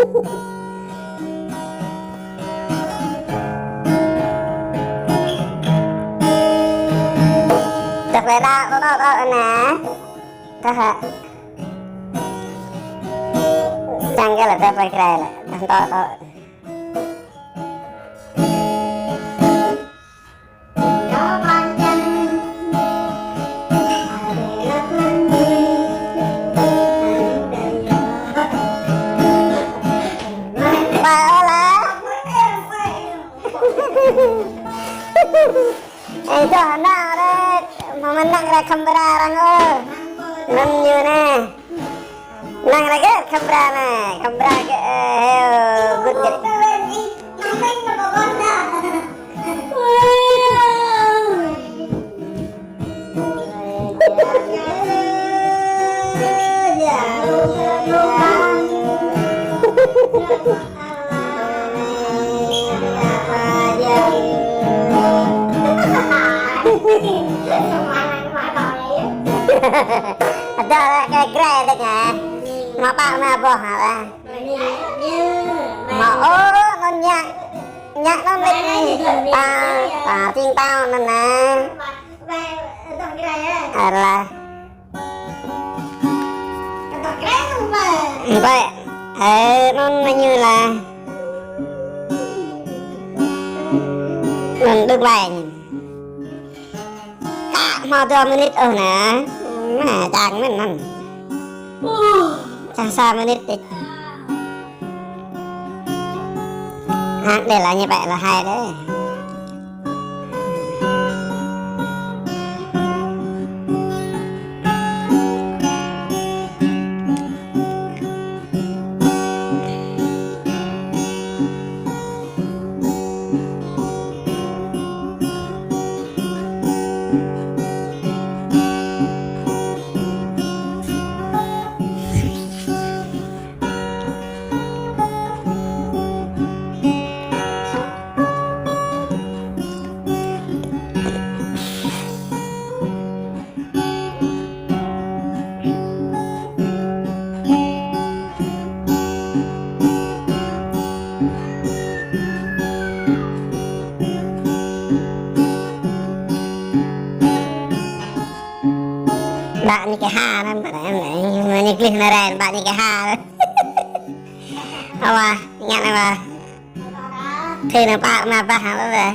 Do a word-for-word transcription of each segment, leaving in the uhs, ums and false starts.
Tơ̆k lĕ đa, đa, đa, đa, anai. Tơ̆k hă. Čang kơ lĕ tơ̆k pơkrai lĕ. Tơ̆k tơ̆k tơ̆k. Ê, čoh ană rĕ, mơ̆ng ană rĕ khăm bra arăng ơ. Anŭn ñu anai. Ană rĕ gơ̆t khăm bra anai, khăm bra gơ̆t, ơ, heo, gơ̆t gơ̆t. Ada lah kayak gre deh ya. Ngapa na boh lah. Mă ôh, anŭn ñă, ñă anŭn lĕ. Ta, ta, čing tao anŭn nă. Alah. Ƀĕ, ơ, anŭn mă ñu lah. Anŭn đơ̆k laih. Tă hmâo dua minit ôh nă. Nă, čang mơ̆n anŭn. Čang sa minit đôč. Hăng đe lah ñu ƀĕ lah hai đe. Ƀă ñu kơ ha anŭn, ƀă anŭn, anŭn ñu glih anŭn rai, ƀă ñu kơ ha. Awa, ngă anŭn awa. Thê nă pă mă bah hă lĕ.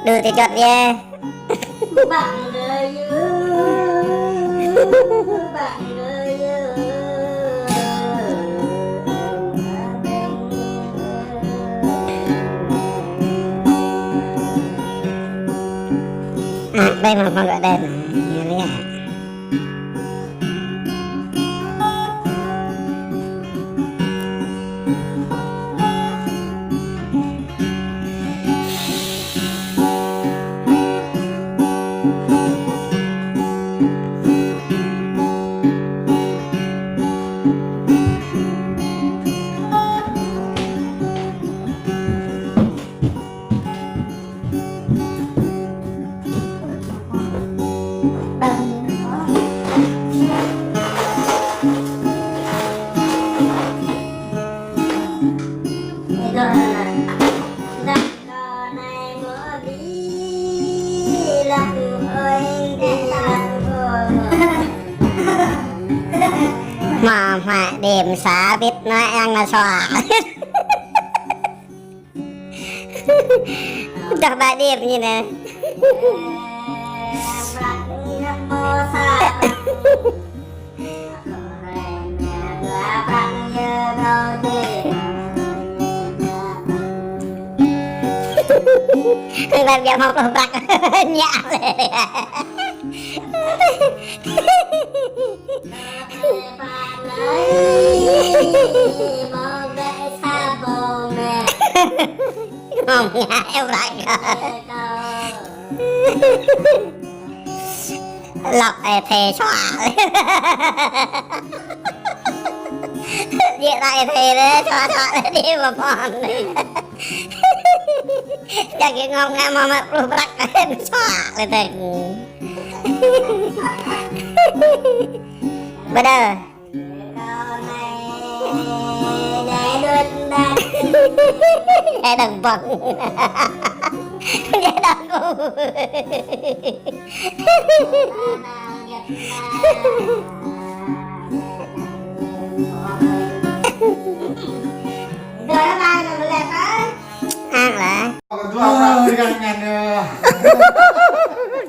Đu tơ čŏt yơh. Băng đơi ơi, băng đơi ơi. À, đây mà phong gọi đây mà. Nghe đấy à. Mă, mă, đêm sa bit na yang na soa. Dah ba đêm ñu nă. Ƀă biă hmâo pluh prăk. Ñă. Ngŏng ngă eo rai kơ. Lăp ê thê soa. Djơ̆ rai ê thê lĕ, soa soa lĕ đi mă pon. Čang kơ ngŏng ngă mă mă pluh prăk soa lĕ tĕng. Ƀă đơ. Djai đăng băng. Djai đăng. Ang lah.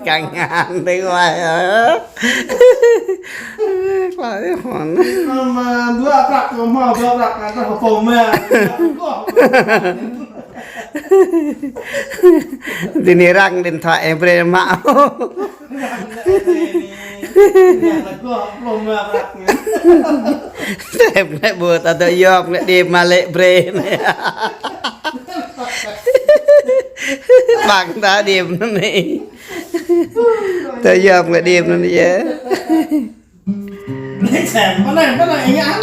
Kangen dih wah. Klai mon. Mă dua prăk, mă dua prăk, ngan tơpơm mă. Dini răng điện thoại em brơi mă. Tep nĕ ƀu ta dŏ yom nĕ đêm mă lĕ brơi nĕ. Băng ta đêm nĕ. Ta yom nĕ đêm nĕ yơh. Nĕ sem, pơ anai, pơ anai, ingat.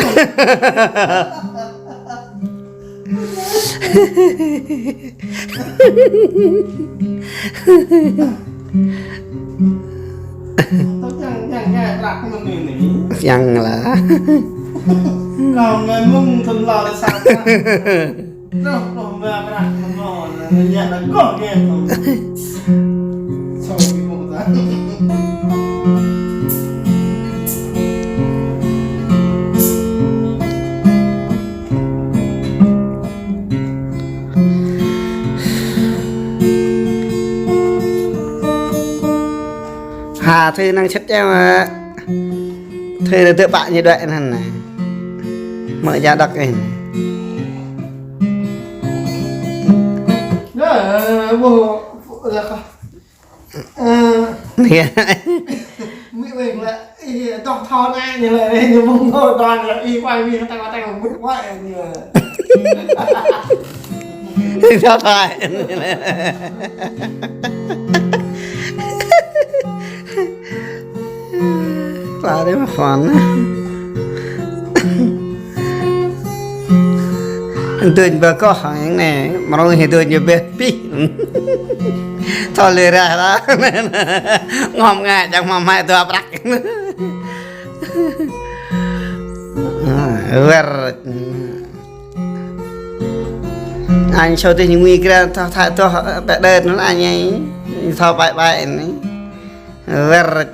Tơl čang, čang ngă prăk mơ̆n anai. Čang lah. Kâo ngă mơ̆ng thun lŏ lĕ sa prăk. Truh, truh, ba prăk mơ̆n anai, anai, anai, anai, kâo ngă mơ̆n. Song ƀing mơ̆ng ta. Ha, thơ năng sĭt čang mă. Thơ dơ̆ pă ñu đuaĭ anŭn anai. Mă ja đŏk anai. Ơ, ƀu, ơ, Ơ. Ơ. Mĭ weng lĕ, ih, dŏ thâo anai ñu lĕ, ñu ƀu thâo đon lĕ, ih, quay video tăng tăng mŭt quay ñu. Thâo thâo. Klă dih mă phone. Dôñ ƀơi kŏ hăng anai, mrô hĭ dôñ ƀơi pih. Thâo lĕ rah rah. Ngŏm ngă čang mă mai dua prăk. Wơr. Anh sau tih ñu ngui kra thâo thâo thâo pĕ đơ̆t anŭn anh ai. Thâo pai pai anai. Wơr.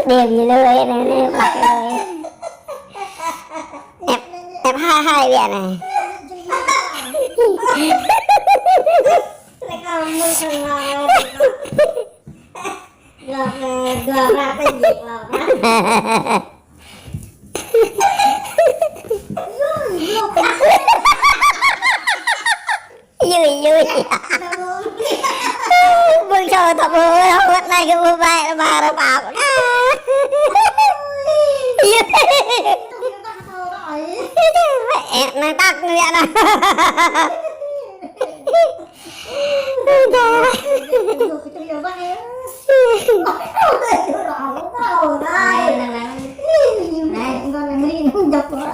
Đêm như lưới này, này, bật lưới. Em, em hai hai biển này. Lọt, ơ, dua ba tơ jik lọt. Yui, yui. Ƀing čô ta ƀu hơwơ̆t anai kơ ƀu ƀai, ba rơpap. Yui. Mẹ, năng tăk anai.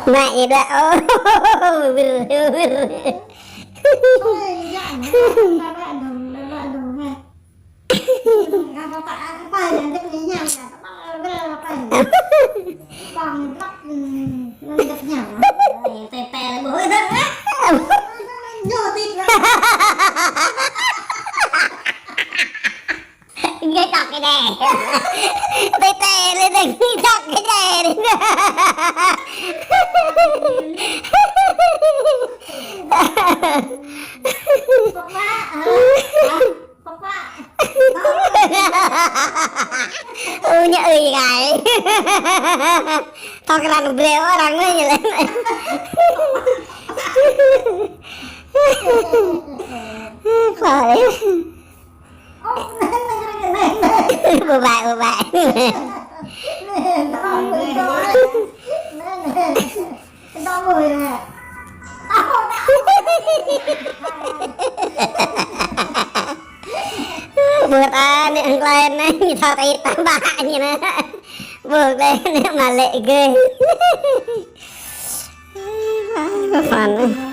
Mẹ ih đuaĭ, ô, wir, wir. Nggak apa-apa, apa yang ada punya nyawa, apa yang ada apa yang. Bang, bang, hmm, yang ada punya. Eh, tete lah, Bu. Nyotit lah. Nghe chọc cái đè. Tê tê lên đây, nghe chọc cái đè đi. Papa, hả? Hả? Papa. Ui, nhớ ơi gái. Tao cái răng brêu, răng nó như thế này. Khỏi. Bye bye, bye bye. Buat aneh yang lain nih, minta kita banyak nih. Buat aneh malah gue. Mana?